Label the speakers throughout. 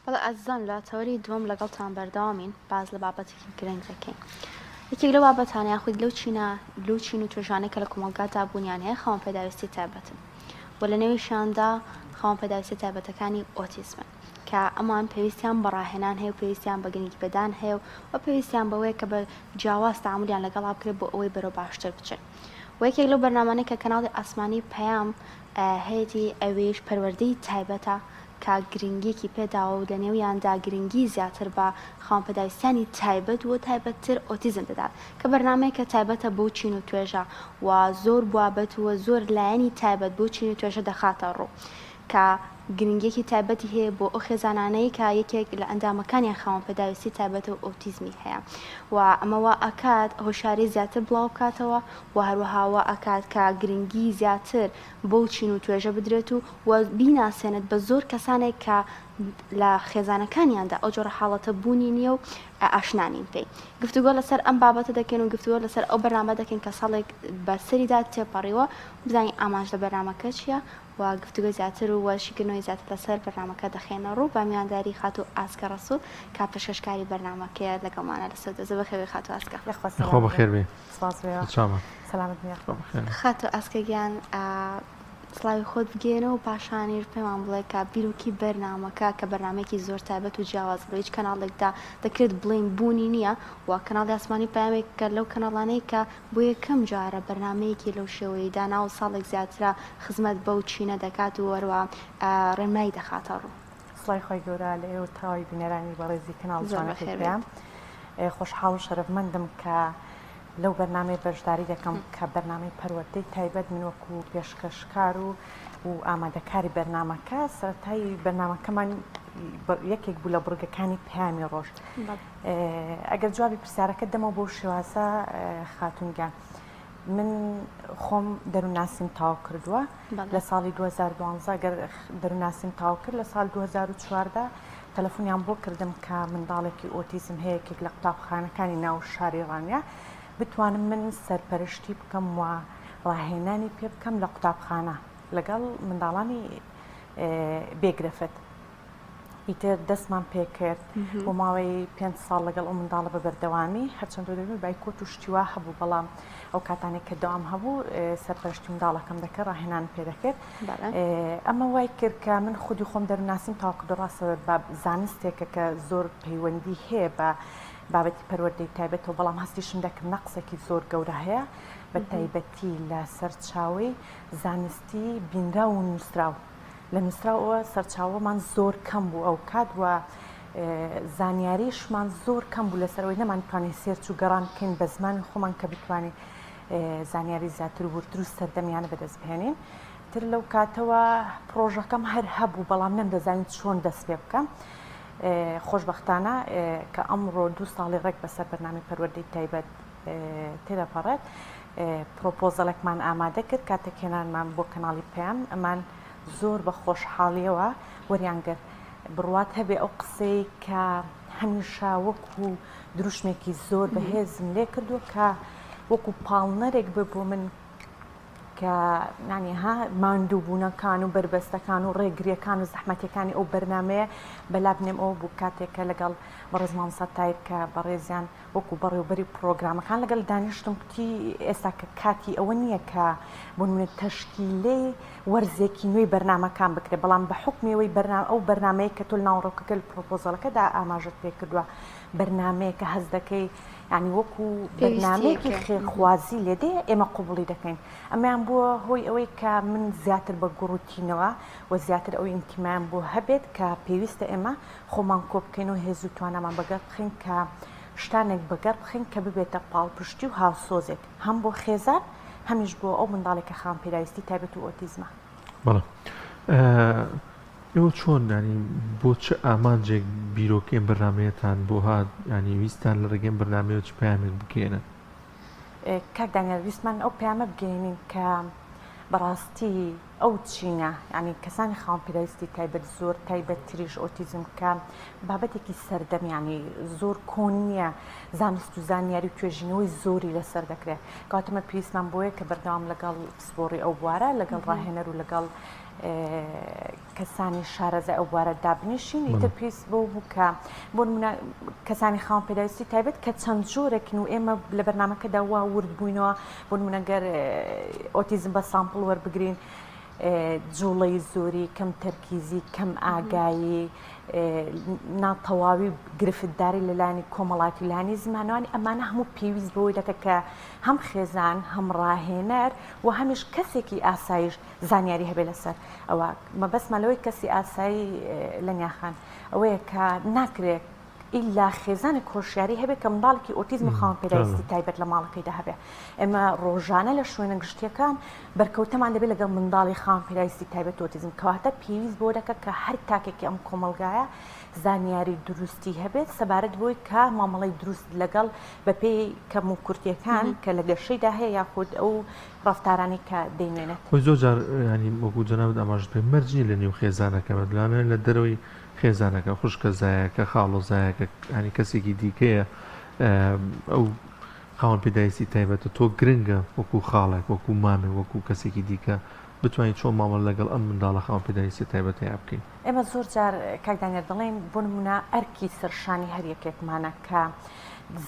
Speaker 1: بەڵێ ئازیزان لە تەوەری دووەم لەگەڵتان بەردەوامین باس لە بابەتێکی گرنگ دەکەین یەکێک لەو بابەتانە یاخود لەو چینە لەو چین و توێژانەی کە لە کۆمەڵگادا بوونیان هەیە خاوەن پێداویستی تایبەتن و لە نێویشیاندا خاوەن پێداویستی تایبەتەکانی ئۆتیزمن کە ئەمان پێویستیان بە ڕاهێنان هەیە و پێویستیان بە گرنگی پێدان هەیە و پێویستیان بەوەیە کە بە جیاواز تەعامولیان لەگەڵا بکرێت بۆ ئەوەی بەرەو باشتر بچن و یەکێک لەو بەرنامانەی کە کەناڵی ئاسمانی پەیام هەیەتی ئەویش پەروەردەی تایبەتە کە گرنگیەکی پێداوە و لەنێویاندا گرنگی زیاتر بە خاوەن پێداویستیانی تایبەت و تایبەتتر ئۆتیزم دەدات کە بەرنامەیەکە تایبەتە بەو چین و توێژە و زۆر بابەت و زۆر لایەنی تایبەت بەو چین و توێژە دەخاتە ڕوو کە گرنگیەکی تایبەتی هەیە بۆ ئەو خێزانانەی کە یەکێک لە ئەندامەکانیان خاوەن پێداویستی تایبەتە و ئۆتیزمی هەیە و ئەمە وا ئەکات هۆشیاری زیاتر بڵاو بکاتەوە و هەروەها وا ئەکات کە گرنگی زیاتر بەو چین و توێژە بدرێت و و بیناسێنێت بە زۆر کەسانێک کە لە خێزانەکانیاندا ئەو جۆرە حاڵەتە بوونی نییە و ئاشنا نین پێی. گفتوگۆ لەسەر ئەم بابەتە دەکەین و گفتوگۆ لەسەر ئەو بەرنامە دەکەین کە ساڵێک بەسەریدا تێپەڕیوە بزانین ئامانج لە بەرنامەکە چییە و گفتوگۆی زیاتر و شیکردنەوەی زیاتر لەسەر بەرنامەکە دەخەینە ڕوو بە میوانداری خاتوو ئاسکە ڕەسوڵ کە پێشکەشکاری بەرنامەکەیە لەگەڵمانە لەسەر دەزە. بەخێربێی خاتوو ئاسکە.
Speaker 2: یاخوا
Speaker 3: یاخوا
Speaker 2: سەلامت بێ.
Speaker 3: بەخێربێی.
Speaker 2: سپاس بۆ ئێوە.
Speaker 3: سەرچاومان.
Speaker 2: سەلامت بن یاخوا.
Speaker 3: خوا بەخێربێی.
Speaker 1: خاتوو ئاسکە گیان سڵاوی خۆت بگەیەنە و پاشانیش پێمان بڵێ کە بیرۆکی بەرنامەکە کە بەرنامەیەکی زۆر تایبەت و جیاوازە لە هیچ کەناڵێکدا دەکرێت بڵێین بوونی نییە و کەناڵی ئاسمانی پەیامێکە لەو کەناڵانەی کە بۆ یەکەم جارە بەرنامەیەکی لەو شێوەیەی دانا و ساڵێک زیاترە خزمەت بەو چینە دەکات و هەروەها ڕێنمایی دەخاتە ڕوو.
Speaker 2: سڵای خوای گەورە لە ئێوە و تەواوی بینەرانی بەڕێزی کەناڵ
Speaker 1: زۆر
Speaker 2: جوانەکەی
Speaker 1: بەخێر
Speaker 2: پەیام.
Speaker 1: بێیت.
Speaker 2: خۆشحاڵ و شەرەفمەندم کە لەو بەرنامەیە بەشداری دەکەم کە بەرنامەی پەروەردەی تایبەت من وەکو پێشکەشکار و و ئامادەکاری بەرنامەکە سەرەتای بەرنامەکەمان یەکێک بوو لە بڕگەکانی پەیامی ڕۆژ. ئەگەر جوابی پرسیارەکەت دەمەوە بەو شێوازە خاتوون گیان من خۆم دەروونناسیم تەواو کردووە لە ساڵی 2012 گەر دەروونناسیم تەواو کرد لە ساڵ 2014 تەلەفۆنیان بۆ کردم کە منداڵێکی ئۆتیزم هەیە یەکێک لە قوتابخانەکانی ناو شاری ڕانیە بتوانم من سەرپەرشتی بکەم و ڕاهێنانی پێ بکەم لە قوتابخانە لەگەڵ منداڵانی بێگرفت. ئیتر دەستمان پێکرد بۆ ماوەی پێنج ساڵ لەگەڵ ئەو منداڵە بە بەردەوامی هەرچەند دەبێت بایکۆت و شتی وا هەبوو بەڵام ئەو کاتانێک کە دەوام هەبوو سەرپەرشتی منداڵەکەم دەکرد ڕاهێنان پێ دەکرد ئەمە وای کرد کە من خودی خۆم دەروناسیم تاوکو ڕاستە بە زانستێکە کە زۆر پەیوەندی هەیە بە بابەتی پەروەردەی تایبەتەوە بەڵام هەستیشم دەکرد نەقسێکی زۆر گەورە هەیە بە تایبەتی لە سەرچاوەی زانستی بینراو و نووسراو لە نووسراوەوە سەرچاوەمان زۆر کەم بوو ئەو کات و زانیاریشمان زۆر کەم بوو لەسەر ئەوەی نەمانتوانی search و گەڕان بکەین بە زمانی خۆمان کە بتوانین زانیاری زیاتر و وردتر و سەردەمیانە بەدەست بهێنین تر لەو کاتەوە پرۆژەکەم هەر هەبوو بەڵام نەمدەزانی چۆن دەست پێ بکەم خۆشبەختانە کە ئەمڕۆ دوو ساڵی ڕێک بەسەر بەرنامەی پەروەردەی تایبەت تێدەپەڕێت پرۆپۆزەڵێکمان ئامادە کرد کاتێک هێنانمان بۆ کەناڵی پەیام ئەمان زۆر بە خۆشحاڵیەوە وەریان گرت بڕوات هەبێ ئەو قسەی کە هەمیشە وەکو دروشمێکی زۆر بەهێزم لێ کردووە کە وەکو پاڵنەرێک بێ بۆ من کە یانی ها ماندووبوونەکان و بەربەستەکان و ڕێگریەکان و زەحمەتیەکانی ئەو بەرنمەیە بەلا بنێم ئەوە بوو کاتێک کە لەگەڵ بەڕێز مامۆستا تایر کە بەڕێزیان وەکو بەڕێوبەری پڕۆگرامەکان لەگەڵ دانیشتم کوتی ئێستا کە کاتی ئەوە نییە کە بۆ نمونە تەشکیلەی وەرزێکی نوێی بەرنامەکان بکرێت بەڵام بە حوکمی ئەوەی بەرنامە ئەو بەرنامەیە کە تۆ لە ناوەڕۆکەکە لە پرۆپۆزەڵەکەدا ئاماژەت پێ کردووە بەرنامەیە کە هەست دەکەی یعنی وەکو بەرنامەیەکی خێرخوازی لێ دێ ئێمە قوبڵی دەکەین ئەمەیان بووە هۆی ئەوەی کە من زیاتر بە گوڕوتینەوە و زیاتر ئەو ئینتیمایان بۆ هەبێت کە پێویستە ئێمە خۆمان کۆبکەین و هێز و توانامان بەگەڕ بخەین کە شتانێک بەگەڕ بخەین کە ببێتە پاڵپشتی و هاوسۆزێک هەم بۆ خێزان هەمیش بۆ ئەو منداڵێک کە خاوەن پێداویستی تایبەت و ئۆتیزمە.
Speaker 3: بەڵێ ئێوە چۆن یانی بۆ چ ئامانجێک بیرۆکەی ئەم بەرنامەیەتان بۆ هات یانی ویستتان لە ڕێگەی ئەم بەرنامەیەوە چ پەیامێک بگەیەنن؟
Speaker 2: کاک دانیال ویستمان ئەو پەیامە بگەیەنین کە بەڕاستی ئەو چینە یانی کەسانی خاوەن پێداویستی تایبەت زۆر تایبەت تریش ئۆتیزم کە بابەتێکی سەردەم یانی زۆر کۆن نییە زانست و زانیاری و توێژینەوەی زۆری لەسەر دەکرێت کەواتە مە پێویستمان بۆیە کە بەردەوام لەگەڵ پسپۆڕی ئەو بوارە لەگەڵ ڕاهێنەر و لەگەڵ. کەسانی شارەزای ئەو بوارە دابنیشین ئیتر پێویست بەوە بوو کە بۆ نمونە کەسانی خاوەن پێداویستی تایبەت کە چەند جۆرێکن و ئێمە لە بەرنامەکەدا وا ورد بووینەوە بۆ نمونە گەر ئۆتیزم بە sample وەربگرین جوڵەی زۆری کەم تەرکیزی کەم ئاگایی ناتەواوی گرفتداری لەلایەنی کۆمەڵاتی لانی زمانوانی ئەمانە هەموو پێویست بەوەی دەکە کە هەم خێزان هەم ڕاهێنەر و هەمیش کەسێکی ئاسایش زانیاری هەبێ لەسەر ئەوە مەبەستمان لەوەی کەسی ئاسایی لەنیا خان ئەوەیە کە ناکرێت ئیلا خێزانێک هۆشیاری هەبێت کە منداڵێکی ئۆتیزم و خاوەن پێداویستی تایبەت لە ماڵەکەیدا هەبێ ئێمە ڕۆژانە لە شوێنە گشتیەکان بەرکەوتەمان دەبێت لەگەڵ منداڵی خاوەن پێداویستی تایبەت ئۆتیزم کەواتە پێویست بۆ دەکە کە هەر تاکێکی ئەم کۆمەڵگایە زانیاری دروستی هەبێت سەبارەت بۆی کە مامەڵەی دروست لەگەڵ بەپێی کەم و کورتیەکان کە لە گەشەیدا هەیە یاخود ئەو ڕەفتارانەی کە دەینوێنێت.
Speaker 3: خۆی زۆر جار یانی وەکو جەنابت ئاماژەت پێ مەرج نیە لە نێو خێزانەکە بێت لەوانەیە لە دەرەوەی خێزانەکە خوشکە زایەکە خاڵۆ زایەکە یانی کەسێکی دیکەیە ئەو خاوەن پێداویستی تایبەتە تۆ گرنگە وەکو خاڵێک وەکو مامێک وەکو کەسێکی دیکە بتوانیت چۆن مامەڵە لەگەڵ ئەم منداڵە خاوەن پێداویستیە تایبەتەیا بکەیت.
Speaker 2: ئێمە زۆر جار کاک دانیار دەڵێین بۆ نمونە ئەرکی سەرشانی هەر یەکێکمانە کە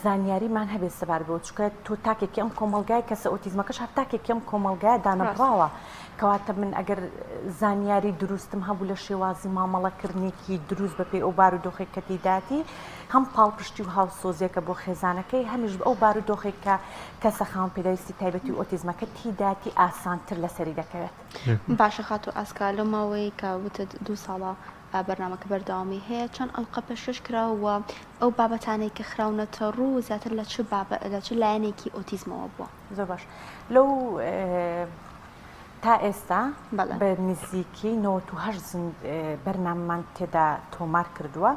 Speaker 2: زانیاریمان هەبێت سەبارەت بەوە چونکە تۆ تاکێکی ئەم کۆمەڵگای کەسە ئۆتیزمەکەش هەر تاکێکی ئەم کۆمەڵگایە دانەبڕاوە کەواتە من ئەگەر زانیاری دروستم هەبوو لە شێوازی مامەڵەکردنێکی دروست بەپێی ئەو بارودۆخێک کە تێیداتی هەم پاڵپشتی و هاوسۆزیەکە بۆ خێزانەکەی هەمیش ئەو بارودۆخێک کە کەسە خاوەن پێداویستی تایبەتی و ئۆتیزمەکە تیداتی ئاسانتر لەسەری دەکەوێت.
Speaker 1: باشە خاتوو ئاسکا لەو ماوەیەی کە وتت دوو ساڵە بەرنامەکە بەردەوامی هەیە چەند ئەڵقە پێشکەش کراوە و ئەو بابەتانەی کە خراونەتە ڕوو زیاتر لە چ بابە لە چ لایەنێکی ئۆتیزمەوە بووە؟
Speaker 2: زۆر باش لەو تا ئێستا بە نزیکەی 98 بەرنامەمان تێدا تۆمار کردووە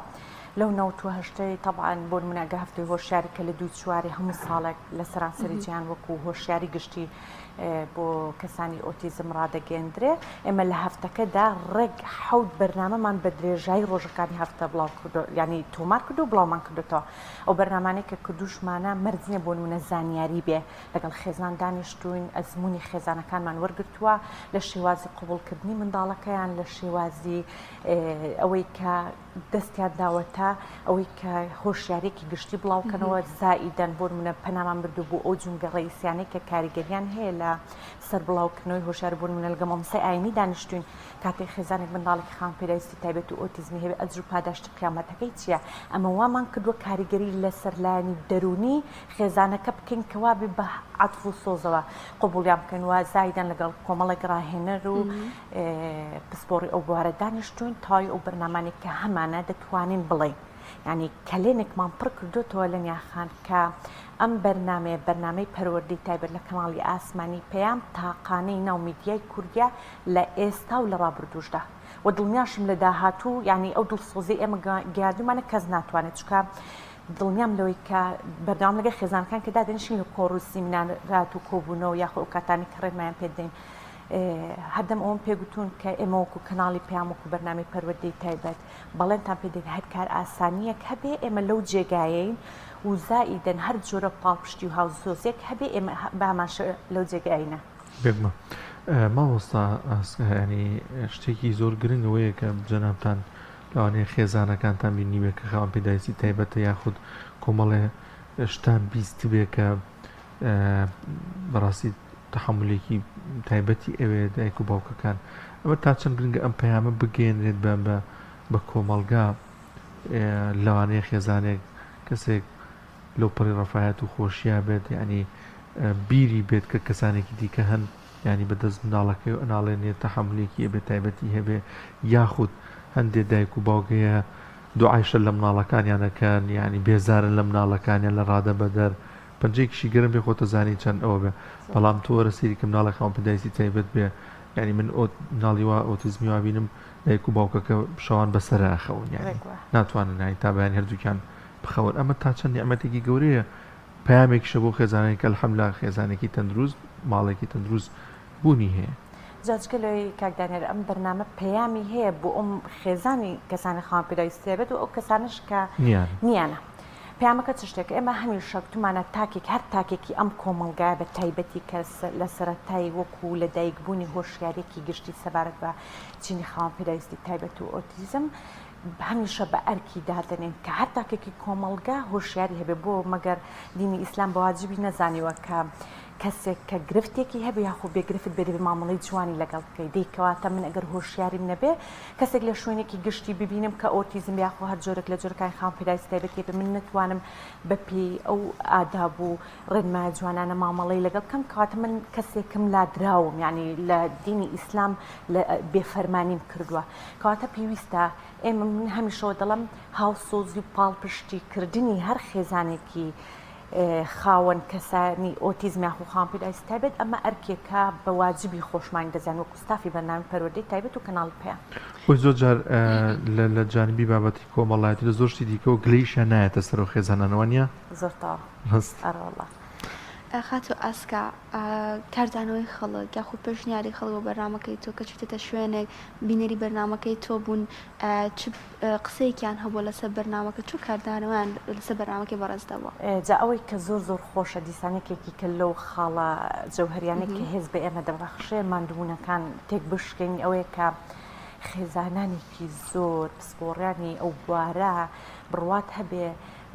Speaker 2: لەو 98 تەبعەن بۆ نمونە گە هەفتەی هۆشیاری کە لە دوو چواری هەموو ساڵێک لە سەرانسەری جیهان وەکو هۆشیاری گشتی بۆ کەسانی ئۆتیزم ڕادەگەیەندرێ، ئێمە لە هەفتەکەدا ڕێک حەوت بەرنامەمان بە درێژایی ڕۆژەکانی هەفتە بڵاو کردو یانی تۆمار کردو و بڵاومان کردوتەوە. ئەو بەرنامانەی کە کردوشمانە مەرج نییە بۆ نمونە زانیاری بێ، لەگەڵ خێزان دانیشتوین، ئەزموونی خێزانەکانمان وەرگرتووە لە شێوازی قبوڵکردنی منداڵەکەیان، لە شێوازی ئەوەی کە دەستیان داوەتە ئەوەی کە هۆشیاریەکی گشتی بڵاوکەنەوە زائیدەن بۆ نمونە پەنامان بردو بۆ ئەو جومگە ڕەئیسیانەی کە کاریگەریان هەیە لە سەر بڵاوکردنەوەی هۆشیاری بۆ نمونە لەگەڵ مامۆستای ئاینی دانیشتوین کاتێک خێزانێک منداڵێکی خاوەن پێداویستی تایبەت و ئۆتیزمی هەبێ ئەجر و پاداشتی قیامەتەکەی چییە ئەمە وامان کردووە کاریگەری لەسەر لایەنی دەروونی خێزانەکە بکەین کە وابێ بە عەتف و سۆزەوە قبوڵیان بکەن و زایدەن لەگەڵ کۆمەڵێک ڕاهێنەر و پسپۆڕی ئەو بوارە دانیشتووین، تەواوی ئەو بەرنامانەی کە هەمانە دەتوانین بڵێین یانی کەلێنێکمان پڕ کردۆتەوە لە نیاخان کە ئەم بەرنامەیە بەرنامەی پەروەردەی تایبەت لە کەناڵی ئاسمانی پەیام تاقانەی ناو میدیای کوردیە لە ئێستا و لە ڕابردووشدا و دڵنیاشم لە داهاتوو یانی ئەو دڵسۆزی ئێمە گەیاندومانە کەس ناتوانێت چونکە دڵنیام لەوەی کە بەردەوام لەگەڵ خێزانەکان کە دادەنیشین لە کۆڕ و سیمینارات و کۆبوونەوە یاخۆ ئەو کاتانەی کە ڕێنمایان پێ دەدەین هەردەم ئەوەم پێ گوتوون کە ئێمە وەکو کەناڵی پەیام وەکو بەرنامەی پەروەردەی تایبەت بەڵێنتان پێ دەین هەر کارئاسانییەک هەبێ ئێمە لەو جێگایەین و زائیدەن هەر جۆرە پاڵپشتی و هاوسۆزیەک هەبێ ئێمە بە هەمان شێوە لەو جێگایینە.
Speaker 3: بێگومان مامۆستا ئاسکا یانی شتێکی زۆر گرنگ ئەوەیە کە جەنابتان لەوانەیە خێزانەکانتان بینیبێ کە خاوەن پێداویستی تایبەتە یاخود کۆمەڵێ شتان بیستبێ کە بەڕاستی تەحەمولێکی تایبەتی ئەوێ دایک و باوکەکان ئەمە تا چەند گرنگە ئەم پەیامە بگەیەنرێت بە بە بە کۆمەڵگا لەوانەیە خێزانێک کەسێک لەو پەڕی ڕەفاهەت و خۆشییا بێت یعنی بیری بێت کە کەسانێکی دیکە هەن یعنی بە دەست مناڵەکەی و ئەناڵێنێ تەحەمولێکی ئەبێ تایبەتی هەبێ یاخود هەندێ دایک و باوک هەیە دوعای شەر لە مناڵەکانیان ئەکەن یعنی بێزارن لە مناڵەکانیان لە ڕادە بەدەر پەنجەیەکیشی گەرم بێ خۆت ئەزانی چەند ئەوە بێ بەڵام تۆ وەرە سەیری کە مناڵێک خاوەن پێداویستی تایبەت بێ یانی من ئۆت مناڵی وا ئۆتیزمی وا بینم دایک و باوکەکە شەوان بەسەرا ئەخەون یانی ناتوانن یانی تا بەیانی هەردووکیان بخەون ئەمە تا چەند نیعمەتێکی گەورەیە پەیامێکیشە بۆ خێزانێک کە الحمدللە خێزانێکی تەندروست ماڵێکی تەندروست بوونی هەیە.
Speaker 2: جا جگە لەوەی کاک دانیار ئەم بەرنامە پەیامی هەیە بۆ ئەم خێزانی کەسانی خاوەن پێداویستی تایبەت و ئەو کەسانەش کە نیانە. پەیامەکە چ شتێکە؟ ئێمە هەمیشە گوتومانە تاکێک هەر تاکێکی ئەم کۆمەڵگایە بە تایبەتی کە لە سەرەتای وەکو لە دایکبوونی هۆشیاریەکی گشتی سەبارەت بە چینی خاوەن پێداویستی تایبەت و ئۆتیزم هەمیشە بە ئەرکی دادەنێن کە هەر تاکێکی کۆمەڵگا هۆشیاری هەبێ بۆ مەگەر دینی ئیسلام بە واجبی نەزانیوە کە کەسێک کە گرفتێکی هەبێ یاخۆ بێ گرفت بێ دەبێ مامەڵەی جوانی لەگەڵ بکەی دەی کەواتە من ئەگەر هۆشیاریم نەبێ کەسێک لە شوێنێکی گشتی ببینم کە ئۆتیزم یاخۆ هەر جۆرێک لە جۆرەکانی خاوەن پێداویستی تایبەتی هەبێ من نەتوانم بە پێی ئەو ئاداب و ڕێنمایە جوانانە مامەڵەی لەگەڵ بکەم کەواتە من کەسێکم لادراوم یعنی لە دینی ئیسلام لە بێفەرمانیم کردووە کەواتە پێویستە ئێمە من هەمیشەوە دەڵێم هاوسۆزی و پاڵپشتی کردنی هەر خێزانێکی خاوەن کەسانی ئۆتیزم یاخو خاوەن پێداویستی تایبەت ئەمە ئەرکێکە بە واجبی خۆشمانی دەزانین وەکو ستافی بەرنامەی پەروەردەی تایبەت و کەناڵی پەیام.
Speaker 3: خۆی زۆر جار لە جانبی بابەتی کۆمەڵایەتی لە زۆر شتی دیکەوە گلەییشیان نایەتە سەرەوە خێزانان وانیە؟
Speaker 2: زۆر تەواو.
Speaker 3: ڕاست.
Speaker 2: ئەرەوەڵا.
Speaker 1: خاتوو ئاسکا کاردانەوەی خەڵک یاخود پێشنیاری خەڵک بۆ بەرنامەکەی تۆ کە چوویتەتە شوێنێک بینەری بەرنامەکەی تۆ بوون چ قسەیەکیان هەبووە لەسەر بەرنامەکە چۆن کاردانەوەیان لەسەر بەرنامەکەی بەڕێزت هەبووە؟
Speaker 2: جا ئەوەی کە زۆر زۆر خۆشە دیسان یەکێکی کە لەو خاڵە جەوهەریانەی کە هێز بە ئێمە دەبەخشێ ماندووبوونەکان تێک بشکێنین ئەوەیە کە خێزانانێکی زۆر پسپۆڕیانی ئەو بوارە بڕوات هەبێ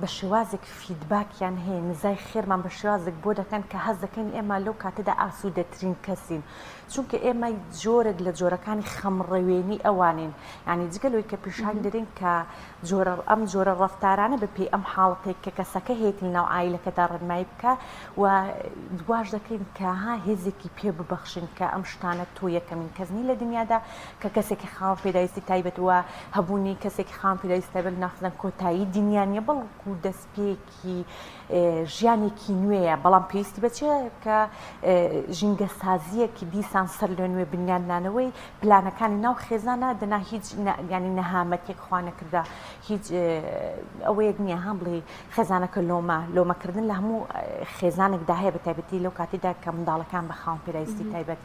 Speaker 2: بە شێوازێک فیدباکیان هەیە نزای خێرمان بە شێوازێک بۆ دەکەن کە هەست دەکەین ئێمە لەو کاتەدا ئاسوودەترین کەسین چونکە ئێمە جۆرێک لە جۆرەکانی خەمڕەوێنی ئەوانین یانی جگە لەوەی کە پیشانی دەدەین کە جۆرە ئەم جۆرە ڕەفتارانە بە پێی ئەم حاڵەتێک کە کەسەکە هەیەتی لەناو عایلەکەدا ڕێنمایی بکە و واش دەکەین کە ها هێزێکی پێ ببەخشین کە ئەم شتانە تۆ یەکەمین کەس نی لە دنیادا کە کەسێکی خاوەن پێداویستی تایبەت و هەبوونی کەسێکی خاوەن پێداویستی تایبەت لەناو خزان کۆتایی دنیا نییە بەڵکو دەستپێکی ژیانێکی نوێیە، بەڵام پێویستی بە چییە کە ژینگەسازییەکی دیسان سەرلەنوێ بنیادنانەوەی پلانەکانی ناو خێزانە دەنا هیچ یانی نەهامەتێک خوا نەکردە هیچ ئەوەیەک نییە ها بڵێ خێزانەکە لۆمە لۆمەکردن لە هەموو خێزانێکدا هەیە بە تایبەتی لەو کاتیدا کە منداڵەکان بە خاوەن پێداویستی تایبەت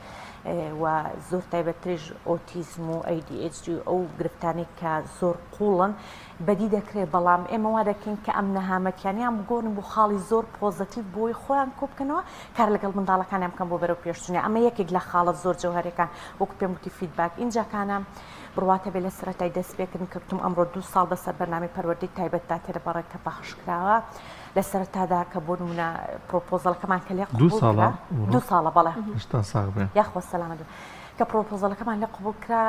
Speaker 2: و زۆر تایبەتتریش ئۆتیزم و ADHD و ئەو گرفتانەی کە زۆر قوڵن بەدی دەکرێت، بەڵام ئێمە وا دەکەین کە ئەم نەهامەتیانەیان بگۆڕین بۆ خاڵی زۆر پۆزەتیڤ بۆی خۆیان کۆبکەنەوە کار لەگەڵ منداڵەکانیان بکەن بۆ بەرەو پێشچوونیان ئەمە یەکێک لە خاڵە زۆر جەوهەریەکان وەکو پێم وتی feedback ئینجاکانە بڕواتە بێ لە سەرەتای دەست پێکردن کە گوتم ئەمڕۆ دوو ساڵ بەسەر بەرنامەی پەروەردەی تایبەتدا تێدەپەڕێت کە پەخش کراوە لە سەرەتادا کە بۆ نمونە پرۆپۆزەڵەکەمان کە لێ
Speaker 3: دوو ساڵە
Speaker 2: دوو ساڵە بەڵێ
Speaker 3: هەشتان ساغ بێ
Speaker 2: یاخوا سەلامەت بن. کە پرۆپۆزەڵەکەمان لێ قبوڵ کرا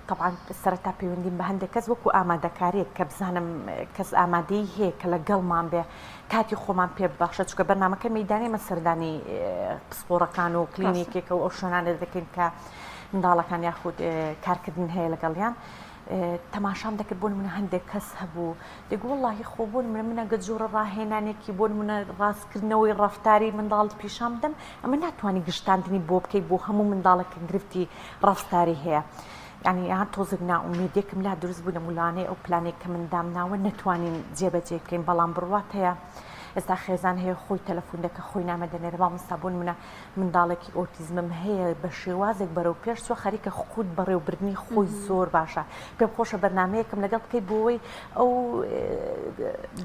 Speaker 2: تەبعەن سەرەتا پەیوەندیم بە هەندێک کەس وەکو ئامادەکاریەک کە بزانم کەس ئامادەی هەیە کە لەگەڵمان بێ کاتی خۆمان پێ ببەخشە چونکە بەرنامەکە مەیدانی ئێمە سەردانی پسپۆڕەکان و کلینیکێکە و ئەو شوێنانە دەکەین کە منداڵەکان یاخود کارکردن هەیە لەگەڵیان تەماشام دەکرد بۆ نمونە هەندێک کەس هەبوو دەگو وەڵاهی خۆ بۆ نمونە من ئەگەر جۆرە ڕاهێنانێکی بۆ نمونە ڕاستکردنەوەی ڕەفتاری منداڵت پیشان بدەم ئەمە ناتوانانی گشتاندنی بۆ بکەیت بۆ هەموو منداڵێک کە گرفتی ڕەفتاری هەیە یعنی یان تۆزێک نائومێدێکم لا دروست بوو لە مولانەی ئەو پلانێک کە من دامناوە نەتوانین جێبەجێ بکەین بەڵام بڕوات هەیە ئێستا خێزان هەیە خۆی تەلەفۆن دەکە خۆی نامە دەنێرە مامۆستا بۆ نمونە منداڵێکی ئۆتیزمم هەیە بە شێوازێک بەرەو پێش چوە خەریکە خود بەڕێوبردنی خۆی زۆر باشە پێم خۆشە بەرنمەیەکم لەگەڵ بکەیت بۆی ئەو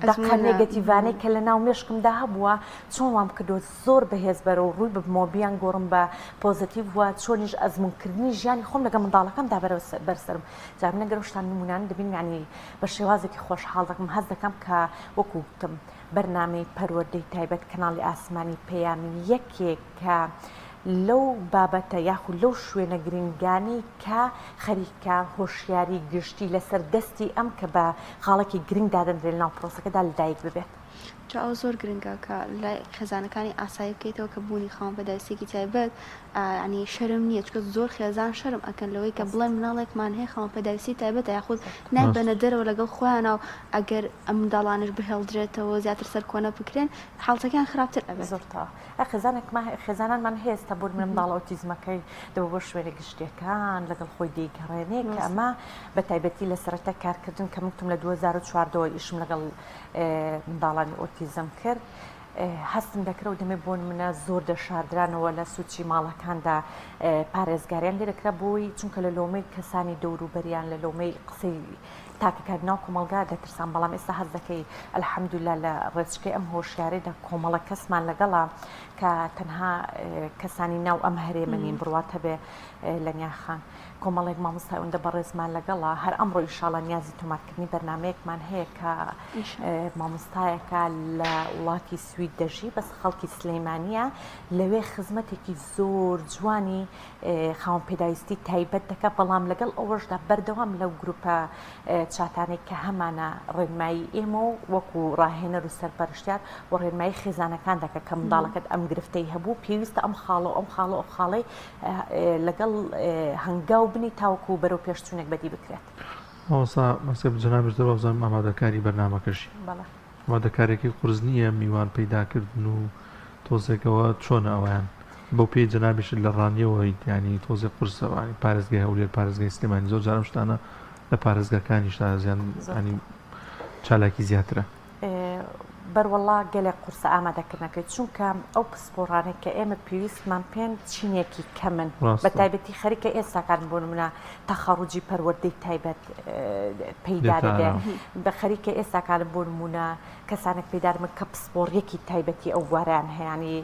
Speaker 2: دەقە نێگەتیڤانەی کە لە ناو مێشکمدا هەبووە چۆن وام کردووە زۆر بەهێز بەرەو ڕووی ببمەوە بیان گۆڕم بە پۆزەتیڤ وە چۆنیش ئەزمونکردنی ژیانی خۆم لەگەڵ منداڵەکەمدا بەرەو بەرسەرم جا من ئەگەر شتان نمونانە دەبینم یعنی بە شێوازێکی خۆشحاڵ دەکەم هەست دەکەم کە وەکو وتم بەرنامەی پەروەردەی تایبەت کەناڵی ئاسمانی پەیامی یەکێکە لەو بابەتە یاخود لەو شوێنە گرنگانەی کە خەریکە هۆشیاری گشتی لەسەر دەستی ئەم کە بە خاڵێکی گرنگ دادەنرێت لەناو پرۆسەکەدا لەدایک ببێت.
Speaker 1: جا ئەوە زۆر گرنگە کە لای خێزانەکانی ئاسایی بکەیتەوە کە بوونی خاوەن پێداویستیەکی تایبەت یانی شەرم نییە چونکە زۆر خێزان شەرم ئەکەن لەوەی کە بڵێن مناڵێکمان هەیە خاوەن پێداویستی تایبەتە یاخود نایبەنە دەرەوە لەگەڵ خۆیانە و ئەگەر ئەم منداڵانەش بهێڵدرێتەوە زیاتر سەرکۆنە بکرێن حاڵەتەکەیان خراپتر ئەبێت.
Speaker 2: زۆر تەواو ئە خێزانێکمان خێزانانمان هەیە ئێستا بۆ نمونە منداڵە ئۆتیزمەکەی دەبە بۆ شوێنە گشتیەکان لەگەڵ خۆی دەیگەڕێنێ کە ئەمە بە تایبەتی لە سەرەتای کارکردن کە من وتم لە 2014 ەوە ئیشم لەگەڵ منداڵانی ئۆتیزم کرد هەستم دەکرد ئەو دەمێ بۆ نمونە زۆر دەشاردرانەوە لە سوچی ماڵەکاندا پارێزگاریان لێ دەکرا بۆی چونکە لە لۆمەی کەسانی دەوروبەریان لە لۆمەی قسەی. تاکەکانی ناو کۆمەڵگا دەترسان بەڵام ئێستا هەست دەکەی الحمدللە لە ڕێچکەی ئەم هۆشیاریدا کۆمەڵە کەسمان لەگەڵە کە تەنها کەسانی ناو ئەم هەرێمە نین بڕوات هەبێ لەنیا خان کۆمەڵێک مامۆستای ئەوەندە بەڕێزمان لەگەڵە هەر ئەمڕۆ ئیشاڵا نیازی تۆمارکردنی بەرنمەیەکمان هەیە کە مامۆستایەکە لە وڵاتی سوید دەژی بەس خەڵکی سلەیمانە لەوێ خزمەتێکی زۆر جوانی خاوەن پێداویستی تایبەت دەکات، بەڵام لەگەڵ ئەوەشدا بەردەوام لەو گروپە چاتانەی کە هەمانە ڕێنمایی ئێمە و وەکو ڕاهێنەر و سەرپەرشتیار و ڕێنمایی خێزانەکان دەکات کە منداڵەکەت ئەم گرفتەی هەبوو پێویستە ئەم خاڵە و ئەم خاڵە و ئەو خاڵەی لەگەڵ هەنگاو بنی تاوەکو بەرەو پێشچوونێک بەدی بکرێت.
Speaker 3: مامۆستا مەسێ جەنابیشت وابزانم ئامادەکاری بەرنامەکەشی.
Speaker 2: بەڵێ.
Speaker 3: ئامادەکاریەکەی قورس نییە میوان پەیداکردن و تۆزێک ئەوە چۆنە ئەوەیان بەو پێی جەنابیشت لە ڕانیەوە یت یانی تۆزێک قورسە یانی پارێزگای هەولێر پارێزگای سلێمانی زۆر جار ئەم شتانە لە پارێزگاکانیشدا زیان ینی چالاکی زیاترە.
Speaker 2: بەروەڵا گەلێک قورسە ئامادەکردنەکەی چونکە ئەو پسپۆڕانەی کە ئێمە پێویستمان پێن چینێکی کەمن بە تایبەتی خەریکە ئێستاکان بۆ نمونە تەخەڕوجی پەروەردەی تایبەت پەیدا دەبێ بە خەریکە ئێستاکان بۆ نمونە کەسانێک پەیدا دەبن کە پسپۆڕیەکی تایبەتی ئەو بوارەیان هەیە ینی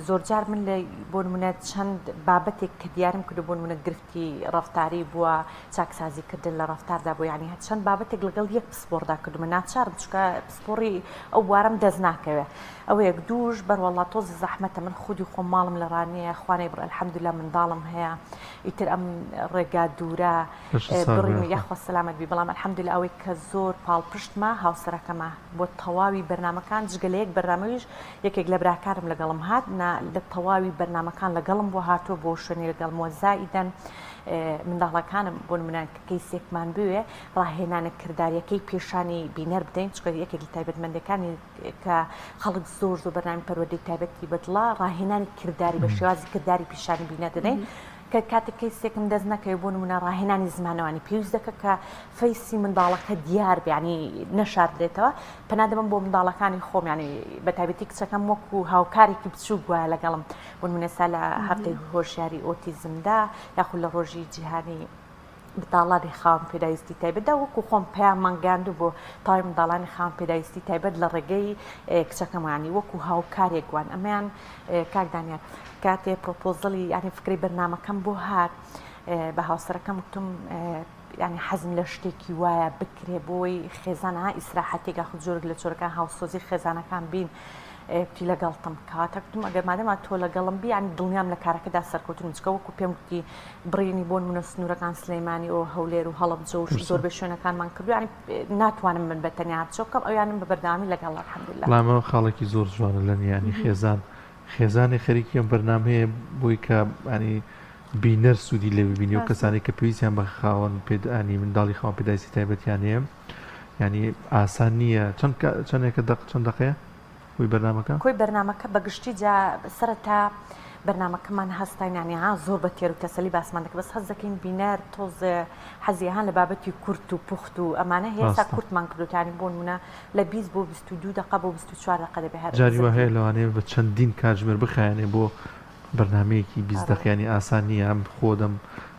Speaker 2: زۆرجار من لە بۆ نمونە چەند بابەتێک کە دیارم کردو بۆ نمونە گرفتی ڕەفتاری بووە چاکسازی کردن لە ڕەفتاردا بۆ یعنی چەند بابەتێک لەگەڵ یەک پسپۆڕدا کردومە ناچارم چونکە پسپۆڕی ئەو بوارەم دەست ناکەوێ ئەوە یەک دووش بەروەڵا تۆزی زەحمەتە من خودی خۆم ماڵم لە ڕانیە خوانەی بڕ الحمدلله منداڵم هەیە ئیتر ئەم ڕێگا دوورە بڕیم یاخوا سەلامەت بی بەڵام الحمدلله ئەوەی کە زۆر پاڵپشتمە هاوسەرەکەمە بۆ تەواوی بەرنامەکان جگە لە یەک بەرنامەویش یەکێک لە براکانم لەگەڵم هات نا لە تەواوی بەرنامەکان لەگەڵم بۆ هاتووە بۆ شوێنی لەگەڵمەوە زائیدەن منداڵەکانم بۆ نمونە کە کەیسێکمان بوێ ڕاهێنانە کرداریەکەی پێشانی بینەر بدەین چونکە یەکێک لە تایبەتمەندەکانی کە خەڵک زۆر زۆر بەرنامی پەروەردەی تایبەتی بەدڵە ڕاهێنانی کرداری بە شێوازی کرداری پیشانی بینەر دەدەین کە کاتێک کەیسێکم دەست نەکەوێت بۆ نمونە ڕاهێنانی زمانەوانی پێویست دەکە کە face ی منداڵەکە دیار بێ ینی نەشاردرێتەوە پەنا دەبم بۆ منداڵەکانی خۆم ینی بە تایبەتی کچەکەم وەکو هاوکارێکی بچووک وایە لەگەڵم بۆ نمونە سا لە هەفتەی هۆشیاری ئۆتیزمدا یاخود لە ڕۆژی جیهانی منداڵانی خاوەن پێداویستی تایبەتدا وەکو خۆم پەیاممان گەیاندوو بۆ تەواوی منداڵانی خاوەن پێداویستی تایبەت لە ڕێگەی کچەکەمانی وەکو هاوکارێک وان ئەمەیان کاک دانیار کاتێ proposal ی یانی فکرەی بەرنامەکەم بۆ هات بە هاوسەرەکەم وتم یانی حەزم لە شتێکی وایە بکرێ بۆی خێزان ها ئیسراحەتێک یاخود جۆرێک لە جۆرەکان هاوسۆزی خێزانەکان بین کوتی لەگەڵتم کەواتە کوتم ئەگەر مادەما تۆ لەگەڵم بی یانی دڵنیام لە کارەکەدا سەرکەوتوم چکە وەکو پێم گوتی بڕینی بۆ نمونە سنوورەکان سلەیمانی و هەولێر و هەڵەبجە و زۆربەی شوێنەکانمان کردو یانی ناتوانم من بە تەنیا بچۆ بکەم ئەویانم بە بەردەوامی لەگەڵ الحمدلله.
Speaker 3: بەڵام ئەمە خاڵێکی زۆر جوانە لە نیانی خێزان خێزانی خەریکی ئەم بەرنامەیە بۆی کە ینی بینەر سوودی لێ ببینی و کەسانی کە پێویستیان بە خاوەن پێدانی منداڵی خاوەن پێداویستی تایبەتیان هەیە ینی ئاسان نییە چەند چەندێکە دەق چەند دەقەیە کۆی بەرنامەکە؟
Speaker 2: کۆی بەرنامەکە بە گشتی جا سەرەتا بەرنامەکەمان هەستاین یانی ها زۆر بە تێر و تەسەلی باسمان دەکرد بەس هەست دەکەین بینەر تۆزێ حەزی ها لە بابەتی کورت و پوخت و ئەمانە هەیە تا کورتمان کردووە یانی بۆ نمونە لە 20 بۆ 22 دەقە بۆ 24 دەقە دەبێ هەر
Speaker 3: جاری وا هەیە لەوانەیە بە چەندین کاتژمێر بخایەنێ بۆ بەرنامەیەکی 20 دەقە یانی ئاسان نییە ئەم خۆدەم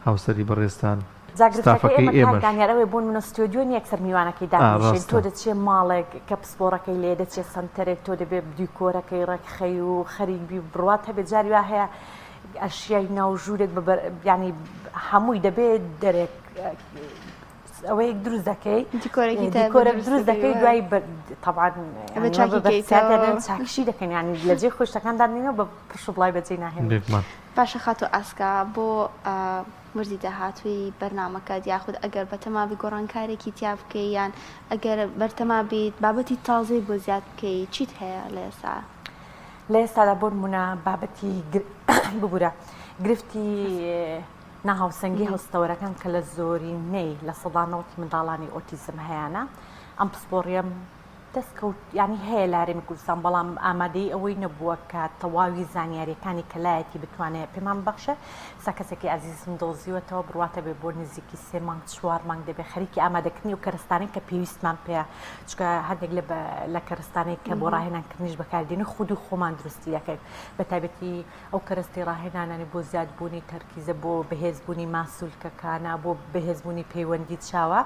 Speaker 3: هاوسەری بەڕێزتان
Speaker 2: جا گرفتەکەی
Speaker 3: ستافەکەی
Speaker 2: ئێمە کاک
Speaker 3: ئێمەش.
Speaker 2: دانیار ئەوەیە بۆ نمونە ستۆدیۆ نیە یەکسەر میوانەکەی
Speaker 3: ئا
Speaker 2: دابنیشێن تۆ
Speaker 3: ڕاستە.
Speaker 2: دەچێ ماڵێک کە پسپۆڕەکەی لێیە دەچێ سەنتەرێک تۆ دەبێ دیکۆرەکەی ڕێکخەی و خەریک بی بڕوات هەبێ جاری وا هەیە ئەشیای ناو ژوورێک بە بەر یانی هەمووی دەبێ دەرێک ئەوەیەک دروست دەکەی
Speaker 1: دیکۆرێکی تایبەت
Speaker 2: دیکۆرێک
Speaker 1: دروست
Speaker 2: دروست
Speaker 1: دەکەی
Speaker 2: دەکەی
Speaker 1: وایە.
Speaker 2: دوای بە تەبعەن
Speaker 1: ئەبێ
Speaker 2: یانی
Speaker 1: چاکی
Speaker 2: بە بەرپرسیارتیان
Speaker 1: کەیتەوە.
Speaker 2: چاکیشی دەکەن یانی لە جێی خۆی شتەکان دادەنێنەوە بە پرش و بڵاوی بەجێی ناهێڵین.
Speaker 3: بێگومان.
Speaker 1: باشە خاتوو ئاسکا بۆ وەرزی داهاتووی بەرنامەکەت یاخود ئەگەر بەتەما بی گۆڕانکارێکی تیا بکەی یان ئەگەر بەرتەما بیت بابەتی تازەی بۆ زیاد بکەی چیت هەیە لە ئێستا؟
Speaker 2: لە ئێستادا بۆ نموونە بابەتی ببورە گرفتی ناهاوسەنگی هەستەوەرەکان کە لە زۆرینەی 90% منداڵانی ئۆتیزم هەیانە ئەم پسپۆڕیەم. دەستکەوت یانی هەیە لە هەرێمی کوردستان بەڵام ئامادەی ئەوەی نەبووە کە تەواوی زانیاریەکانی کە لایەتی بتوانێت پێمان ببەخشێ سا کەسێکی ئازیزم دۆزیوەتەوە بڕواتە بێ بۆ نزیکی سێ مانگ چوار مانگ دەبێ خەریکی ئامادەکردنی ئەو کەرەستانەی کە پێویستمان پێیە چونکە هەندێک لە لە کەرەستانەی کە بۆ ڕاهێنانکردنیش بەکاردێنین خودی خۆمان دروستی دەکەین بە تایبەتی ئەو کەرەستەی ڕاهێنانانی بۆ زیادبوونی تەرکیزە بۆ بەهێزبوونی ماسولکەکانە بۆ بەهێزبوونی پەیوەندی چاوە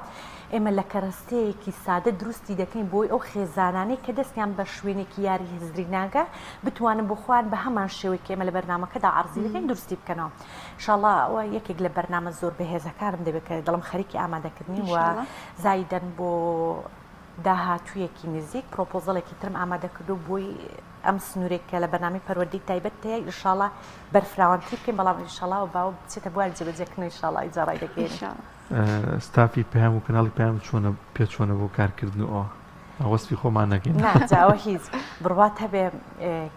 Speaker 2: ئێمە لە کەرەستەیەکی سادە دروستی دەکەین بۆی ئەو خێزانانەی کە دەستیان بە شوێنێکی یاری هزری ناگا بتوانن بۆ خۆیان بە هەمان شێوەی کە ئێمە لە بەرنامەکەدا عەرزی دەکەین دروستی بکەنەوە ئینشاڵڵا ئەوە یەکێک لە بەرنامە زۆر بەهێزەکانم دەبێت کە دەڵم خەریکی ئامادەکردنی و زایدەن بۆ داهاتوویەکی نزیک پرۆپۆزەڵێکی ترم ئامادە کردو بۆی ئەم سنوورێک کە لە بەرنامەی پەروەردەی تایبەت هەیە ئینشاڵا بەرفراوانتری بکەین بەڵام ئینشاڵا و باوە بچێتە بواری جێبەجێکردن ئینشاڵا ئیجا ڕایدەگەیەنین.
Speaker 3: ستافی پەیام و کەناڵی پەیام چۆنە پێ چۆنە بۆ کارکردن و ئەوە وەسفی خۆمان نەکەین.
Speaker 2: نا جا ئەوە هیچ بڕوات هەبێ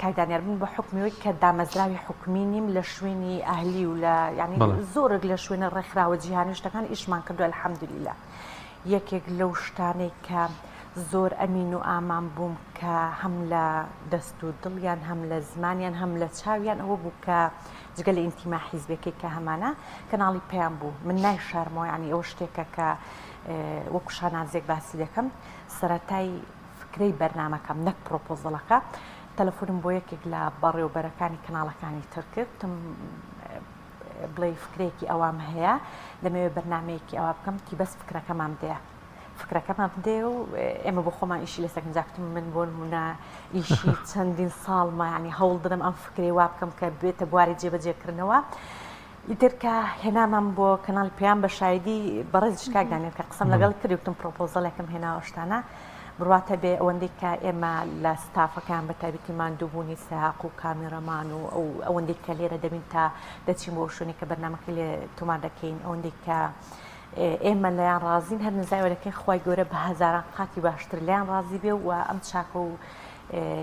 Speaker 2: کاک دانیار من بە حوکمی ئەوەی کە دامەزراوی حکومی نیم لە شوێنی ئەهلی و لە یانی زۆرێک لە شوێنە ڕێکخراوە جیهانی و شتەکان ئیشمان کردووە الحمدللە یەکێک لەو شتانەی کە زۆر ئەمین و ئامان بووم کە هەم لە دەست و دڵیان هەم لە زمانیان هەم لە چاویان ئەوە بوو کە جگە لە ئینتیما حیزبەکەی کە هەمانە کەناڵی پەیام بوو من نایشارمەوە یعنی ئەوە شتێکە کە وەکو شانازێک باسی دەکەم سەرەتای فکرەی بەرنامەکەم نەک پرۆپۆزەڵەکە تەلەفۆنم بۆ یەکێک لە بەڕێوبەرەکانی کەناڵەکانی تر کرد بڵێ فکرێکی ئەوام هەیە دەمەوێت بەرنمەیەکی ئەوە بکەم تی بەس فکرەکەمان بدەیە فکرەکەمان بدێ و ئێمە بۆ خۆمان ئیشی لەسەر جاکتم من بۆ نمونە ئیشی چەندین ساڵمە ینی هەوڵ دەدەم ئەم فکری وا بکەم کە بێتە بواری جێبەجێکردنەوە ئیتر کە هێنامان بۆ کەناڵی پەیام بە شایدی بەڕێزیش کاک دانیال کە قسەم لەگەڵ کرد وتم پرۆپۆزەڵێکم هێناوە شتانە بڕواتە بێ ئەوەندەی کە ئێمە لە ستافەکان بە تایبەتی ماندووبوونی سەیاق و کامێرەمان و ئەو ئەوەندەی کە لێرە دەبین تا دەچین بۆ شوێنێک کە بەرنامەکەی لێ تۆمار دەکەین ئەوەندەی کە ئێمە لەیان ڕازین هەر نزای ئەوە دەکەین خوای گەورە بە هەزاران قاتی باشتر لێیان ڕازی بێ و ئەم چاکە و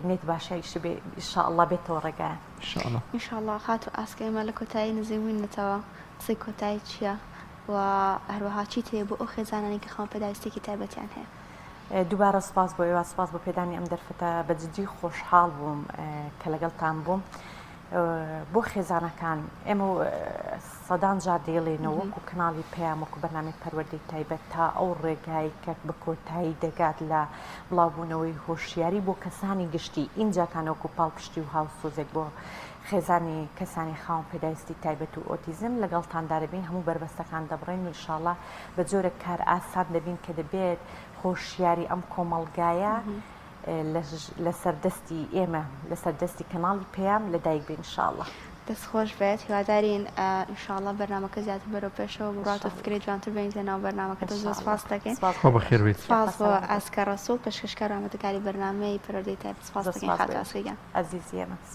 Speaker 2: نێت باشیش بێ ان شاء اللە بێتەوە ڕێگایان.
Speaker 3: ان
Speaker 1: ان شاء اللە خاتوو ئاسکە ئێمە لە کۆتایی نزیک بووینەتەوە قسەی کۆتایی چییە و هەروەها چیت هەیە بۆ ئەو خێزانانەی کە خاوەن پێداویستیەکی تایبەتیان هەیە؟
Speaker 2: دووبارە سوپاس بۆ ئێوە سوپاس بۆ پێدانی ئەم دەرفەتە بە جدی خۆشحاڵ بووم کە لەگەڵتان بووم بۆ خێزانەکان ئێمە سەدان جار دەیڵێینەوە وەکو کەناڵی پەیام وەکو بەرنامەی پەروەردەی تایبەت تا ئەو ڕێگای کە بە کۆتایی دەگات لە بڵاوبوونەوەی هۆشیاری بۆ کەسانی گشتی ئینجاکان وەکو پاڵپشتی و هاوسۆزێک بۆ خێزانی کەسانی خاوەن پێداویستی تایبەت و ئۆتیزم لەگەڵتاندا دەبین هەموو بەربەستەکان دەبڕین و ئینشاڵڵا بە جۆرێک کار ئاسان دەبین کە دەبێت هۆشیاری ئەم کۆمەڵگایە لەسەر دەستی ئێمە لەسەر دەستی کەناڵی پەیام لەدایک بێ ان شاء اللە.
Speaker 1: دەست خۆش بێت هیوادارین ان شاء اللە بەرنامەکە زیاتر بەرەو پێشەوە بڕوات و فکرەی جوانتر بێنیتە ناو بەرنامەکەتەوە زۆر سپاست دەکەین.
Speaker 3: خوا بەخێر بێیت.
Speaker 1: سپاس بۆ ئاسکە ڕەسوڵ پێشکەشکار و ئامادەکاری بەرنامەی پەروەردەی تایبەت سپاست دەکەین خاتوو ئاسکە گیان.
Speaker 2: ئەزیزی ئێمە.